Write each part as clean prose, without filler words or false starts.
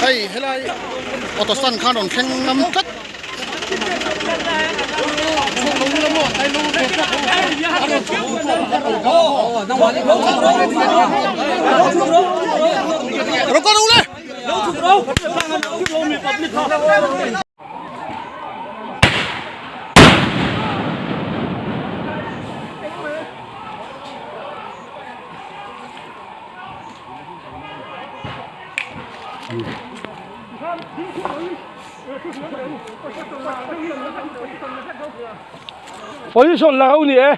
Hei helai auto stand khan rawn thleng ngam tlat. Rawn kal ru le. Position la ho ni e.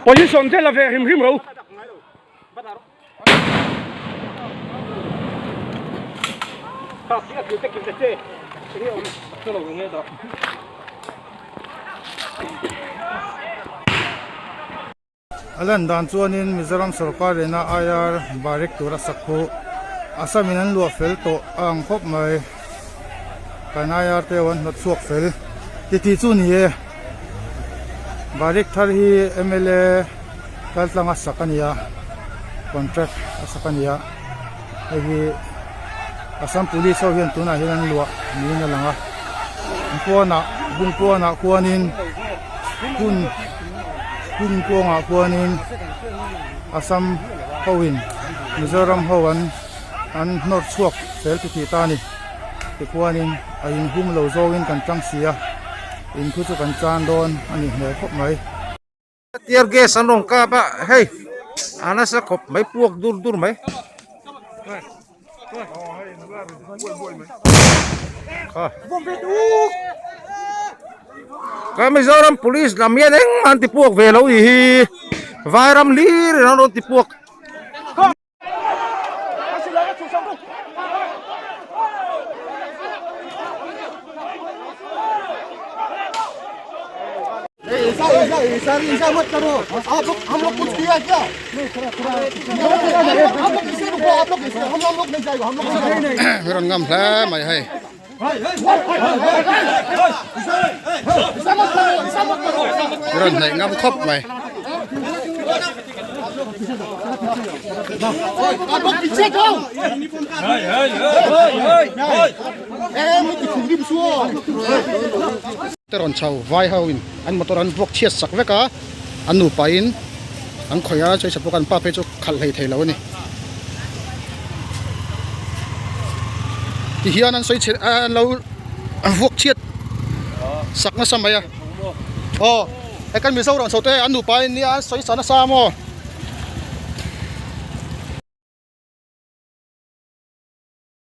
Position te la ve hrim hrim ro. A lan dan chuanin Mizoram sorkar ina IR barek tura sak khu Assam in an luah fel tawh a ang khawp mai. Kan IR te an hnawt chhuak fel ti tih chu ni e. Barek thar hi mla kal tlanga sak a ni a, contract a sak a ni a. Hei hi Assam police ho hian tunah hian an luah niin a lang a. Khuanah Bungpuanah khuanin hun hun kawngah khuanin Assam hoin Mizoram ho an an hnawr chhuak fel ti tih ta a ni. Tikhuanin a inhum lo zawngin kan tang si a, in khu chu kan chan dawn a ni hmel khawp mai. Tear gas an rawn kap a hei a nasa khawp mai puak dur dur mai ka Mizoram police lam hian engmah an ti puak ve lo nih hi vairam hlir in an rawn ti puak. Rawn ngam hle mai hei. Rawn hnaih ngam khawp mai. Te rawn chho vai ho in an motor an vuak chhiat sak vek a an nupa in an khawih a chawisa pawh an pa phei chu khalh hlei thei lo a ni ti hian an sawi chhe an lo an vuak chhiat sak nasa mai a aw he kan mizo rawn chho te an nupa in nia an sawi sa nasa maw.